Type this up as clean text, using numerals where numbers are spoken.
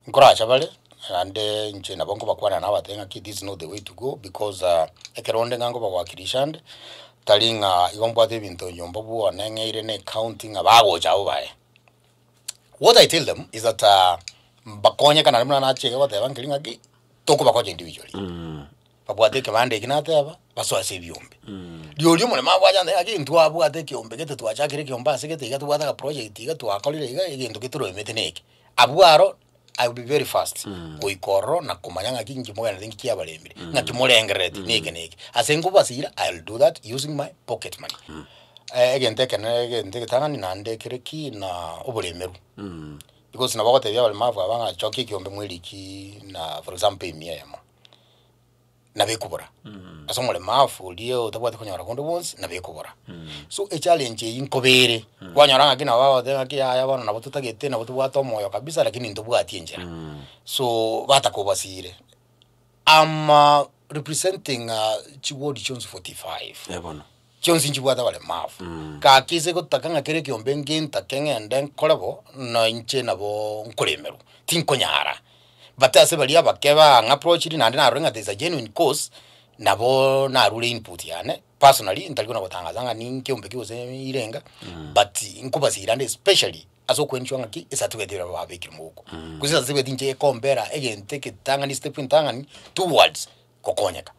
Nkoracha bare, naende inche nabo nkobakwana nabatebia ng'aki this is not the way to go because ekero onde ng'a nkobawakilisha ande, tari ng'a igo mbwate ebinto nyomba bwane ng'eire na ecounty ng'a bagocha abwo baye. What I tell them is that mbakonyeka naende buna nachire goteba nkeri ng'aki, tokobakonya individually. Babwate ekebanda eki nateba, basoe ase ebiombe. Rirorio omoremo abwache ande ng'aki ntwabwate ekiombe gete twachakire ekiombe ase gete iga tobwate agaproject iga twakorire iga egento getoroemete neke. Abwo aro I will be very fast goika ororo na komanya ng'aki inki mogendererete inki kiabaremire, ng'aki morengerereti neke neke. Ase nkobasira I will do that using my pocket money. Egento ekenene egento egetang'ani naende kere ki na oboremeru. Because nabo ogotebia abaremafu aba ng'a chokia ekiombe mweriki na for example emia eyemo. Nabo ekobora. Ase omoremafu oria otabwati konyora konde gwonsi, nabo ekobora. So echallenge eyio nkobere, kwanyora ng'aki nabo bagoteba ng'aki yaya bono nabo totagete nabo tobwate omoyo kabisa lakini ntobwati enchera. So batakobasire. Am representing chiward chionsi 45. Eh bono. Chionsi nchibwate abaremafu. Gaki ase gotaka ng'a kera ekiombe ngentake ng'ende nkore bo, na inche nabo nkoremerwa, tinkonyara. But ase baria abake bang'approachiri naende narora ng'a there is a genuine cause, nabo narure input yane personally ntari kona gotangaza ng'a ninkiombe ki gose irenga, but nkobasira ande especially ase okoensure ng'aki ecertificate eria babekire mogoko. Gose ecertificate inche ekombera egento egetang'ani step entang'ani towards gokonyeka.